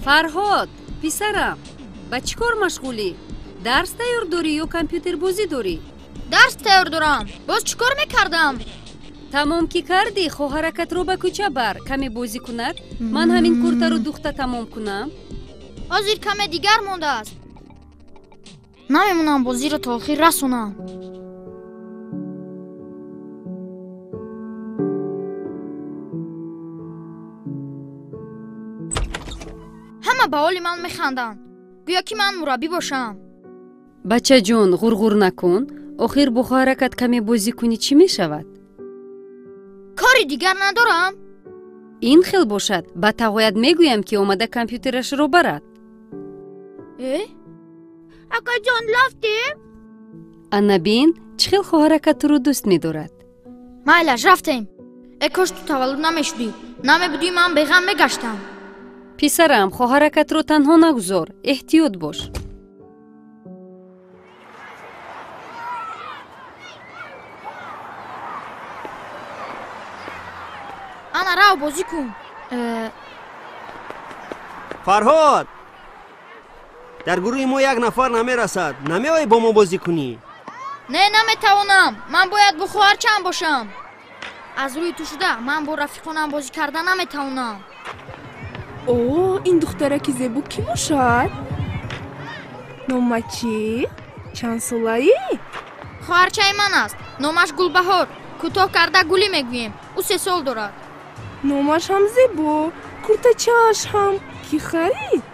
Фарҳод, писарам, ба чӣ кор машғулӣ? Дарс тайёр дорӣ ё компютербозӣ дорӣ? Дарс тайёр дорам. Боз чӣ кор мекардам? Тамом ки кардӣ, хоҳаракатро ба кӯча бар, каме бозӣ кунад. Ман ҳамин куртаро духта тамом кунам. Ҳозир каме дигар мондааст. Намемонам бозиро то охир расонам. Ҳама ба ҳоли ман механданд, гӯё ки ман мураббӣ бошам. Бачаҷон, ғурғур накун. Охир бо хоҳаракат каме бозӣ кунӣ чӣ мешавад? Кори дигар надорам. Ин хел бошад, ба тағоят мегӯям, ки омада компютерашро барад. Э? Акаҷон, рафтем? Ана бин, чӣ хел хоҳаракат туро дӯст медорад. Майлаш, рафтем. Э, кош ту таваллуд намешудӣ. Намебудӣ, ман беғам мегаштам. Писарам, хоҳаракатро танҳо нагузор, эҳтиёт бош. Ана рав бозӣ кун. Фарҳод, дар гурӯҳи мо як нафар намерасад. Намеоӣ бо мо бозӣ кунӣ? Не, наметавонам. Ман бояд бо хоҳарчаам бошам. Аз рӯи ту шуда ман бо рафиқонам бозӣ карда наметавонам. О, ин духтараки зебо кӣ бошад? Нома чӣ? Чанд солаӣ? Хоҳарчаи ман аст. Номаш Гулбаҳор. Кӯтоҳ карда Гулӣ мегӯем. Ӯ 3 сол дорад. Номаш ҳам зебо, куртачааш ҳам. Кӣ харид?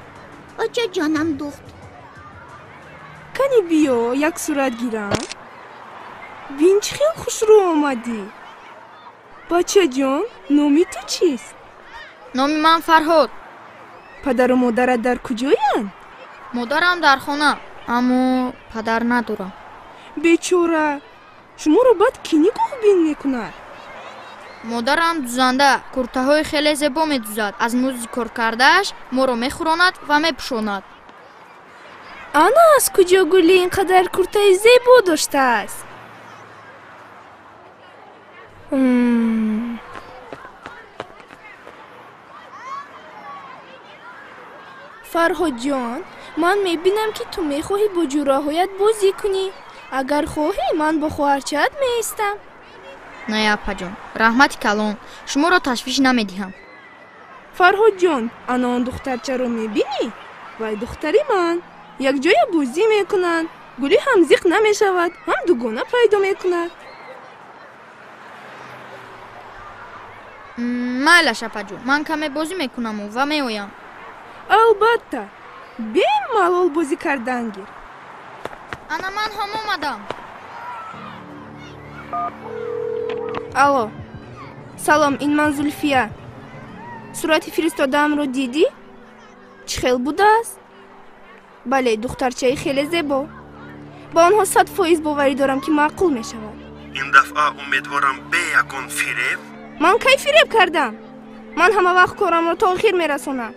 Очаҷонам духт. Кани биё, як сурат гирам. Бин, чӣ хел хушрӯ омадӣ. Бачаҷон, номи ту чист? Номи ман Фарҳод. Падару модарат дар куҷоянд? Модарам дар хона, аммо падар надорам. Бечора, шуморо баъд кӣ нигоҳбин мекунад? Модарам дузанда, куртаҳои хеле зебо медузад. Аз музди коркардааш моро мехӯронад ва мепӯшонад. Ана аз куҷо Гулӣ ин қадар куртаи зебо доштааст? Фарҳодҷон, ман мебинам, ки ту мехоҳӣ бо ҷӯраҳоят бозӣ кунӣ. Агар хоҳӣ, ман бо хоҳарчаат меистам. Не, апаҷон, раҳмати калон, шуморо ташвиш намедиҳам. Фарҳодҷон, ана он духтарчаро мебинӣ? Вай духтари ман. Якҷоя бозӣ мекунанд. Гулӣ ҳам зиқ намешавад, ҳам дугона пайдо мекунад. Майлаш, апаҷон, ман каме бозӣ мекунаму ва меоям. Албатта, бемалол бозӣ кардан гир. Ана ман ҳам омадам. Алло, салом, ин ман Зулфия. Сурати фиристодаамро дидӣ? Чӣ хел будааст? Бале, духтарчаи хеле зебо. Ба онҳо 100% боварӣ дорам, ки маъқул мешавад. Ин дафъа умедворам бе ягон фиреб. Ман кай фиреб кардам? Ман ҳама вақт корамро то охир мерасонам.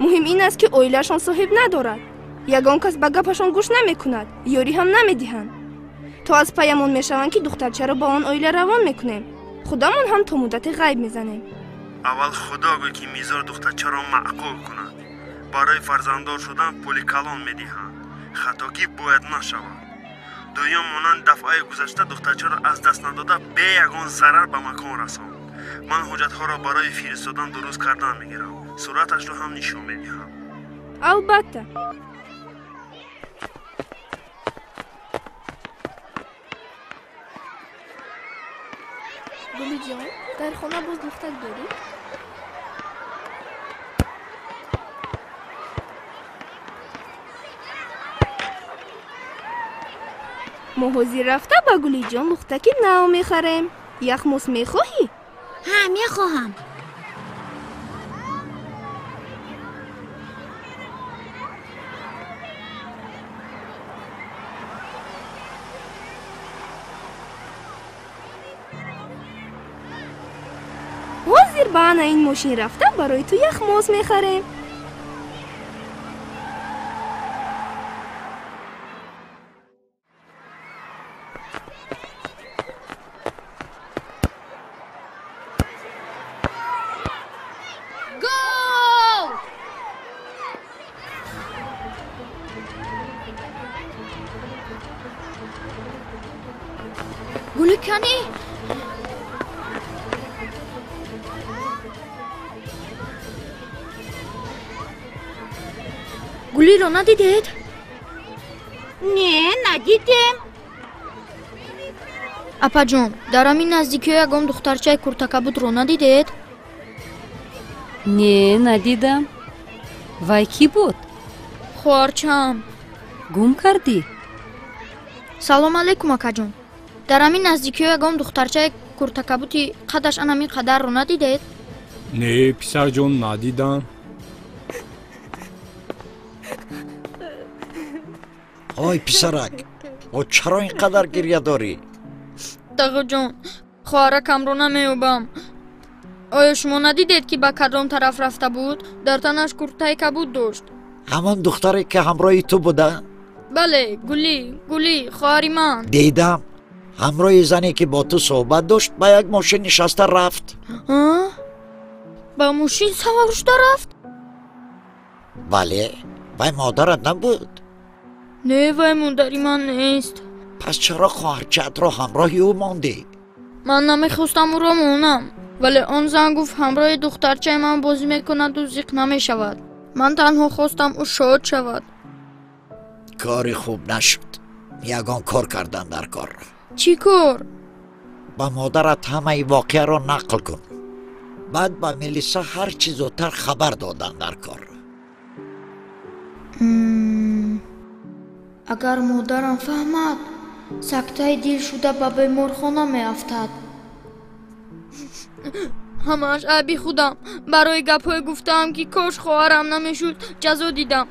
Муҳим ин аст, ки оилаашон соҳиб надорад. Ягон кас ба гапашон гӯш намекунад, ёрӣ ҳам намедиҳанд. То аз паямон мешаванд, ки духтарчаро ба он оила равон мекунем. Худамон ҳам то муддате ғайб мезанем. Аввал худо гӯй, ки мизор духтарчаро маъқул кунад. Барои фарзанддор шудан пули калон медиҳанд. Хатогӣ бояд нашавад. Дуюм, монанд дафъаи гузашта духтарчаро аз даст надода бе ягон зарар ба макон расон. Ман ҳуҷҷатҳоро барои фиристодан дуруст кардан мегирам. Сураташро ҳам нишон медиҳам. Албатта. Гулиҷон, дар хона боз лухтак дорӣ? Мо ҳозир рафта ба Гулиҷон лухтаки нав мехарем. Яхмос мехоҳӣ? Ҳа, мехоҳам. Ҳозир ба ана ин мошин рафта барои ту яхмос мехарем. Гол! Гули кани? Гулиро надидед? Не, надидем. Апаҷон, дар ҳамин наздикиҳо ягон духтарчаи куртакабудро надидед? Не, надидам. Вай кӣ буд? Хоҳарчаам. Гум кардӣ? Салом алейкум, акаҷон. Дар ҳамин наздикиҳо ягон духтарчаи куртакабути қадаш ан ҳамин қадарро надидед? Не, писарҷон, надидам. Ой, писарак, о чаро ин қадар гирья дорӣ? Тағоҷон, хоҳаракамро намеёбам. Оё шумо надидед, ки ба кадом тараф рафта буд? Дар танаш куртаи кабуд дошт. Ҳамон духтаре, ки ҳамроҳи ту буда? Бале, Гулӣ, Гулӣ, хоҳари ман. Дидам. Ҳамроҳи зане, ки бо ту суҳбат дошт, ба як мошин нишаста рафт. Ба мошин савор шуда рафт? Бале, вай модарат набуд? Не, вай модари ман нест. Пас чаро хоҳарчаатро ҳамроҳи ӯ мондӣ? Ман намехостам ӯро монам, вале он зан гуфт ҳамроҳи духтарчаи ман бозӣ мекунаду зиқ намешавад. Ман танҳо хостам ӯ шод шавад. Кори хуб нашуд. Ягон кор кардан дар кор. Чӣ кор? Ба модарат ҳамаи воқеаро нақл кун. Баъд ба милиса ҳар чӣ зудтар хабар додан дар кор. Агар модарам фаҳмад, сактаи дил шуда ба беморхона меафтад. Ҳамааш айби худам. Барои гапҳое гуфтаам, ки кош хоҳарам намешуд, ҷазо дидам.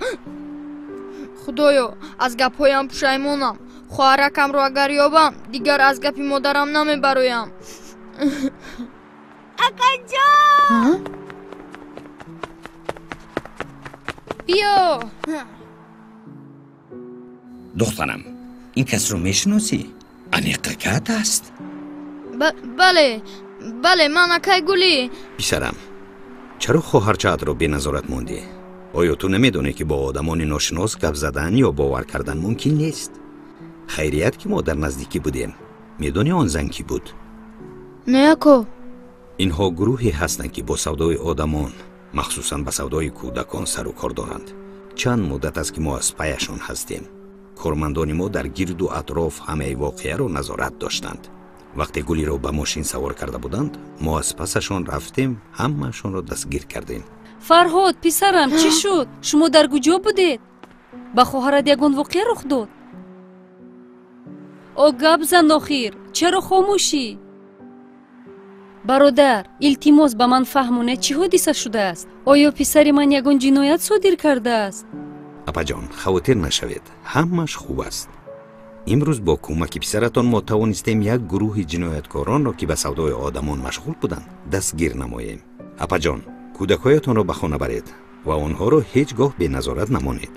Худоё, аз гапҳоям пушаймонам. Хоҳаракамро агар ёбам, дигар аз гапи модарам намебароям. Акаҷон! Биё! Духтарам, ин касро мешиносӣ? Аниқакат аст? Бале, бале, ман акай Гулӣ. Писарам, чаро хоҳарчаатро беназорат мондӣ? Оё ту намедонӣ, ки бо одамони ношинос гап задан ё бовар кардан мумкин нест? Хайрият, ки мо дар наздикӣ будем. Медонӣ он зан кӣ буд? Не, ако. Инҳо гурӯҳе ҳастанд, ки бо савдои одамон, махсусан ба савдои кӯдакон сару кор доранд. Чанд муддат аст, ки мо аз паяшон ҳастем. Кормандони мо дар гирду атроф ҳамаи воқеаро назорат доштанд. Вақте Гулиро ба мошин савор карда буданд, мо аз пасашон рафтем, ҳамаашонро дастгир кардем. Фарҳод, писарам, чӣ шуд? Шумо дар куҷо будед? Ба хоҳарат ягон воқеа рух дод? О, гап зан охир, чаро хомӯшӣ? Бародар, илтимос ба ман фаҳмонед, чӣ ҳодиса шудааст? Оё писари ман ягон ҷиноят содир кардааст? Апаҷон, хавотир нашавед, ҳамааш хуб аст. Имрӯз бо кӯмаки писаратон мо тавонистем як гурӯҳи ҷинояткоронро, ки ба савдои одамон машғул буданд, дастгир намоем. Апаҷон, кӯдакҳоятонро ба хона баред ва онҳоро ҳеҷ гоҳ беназорат намонед.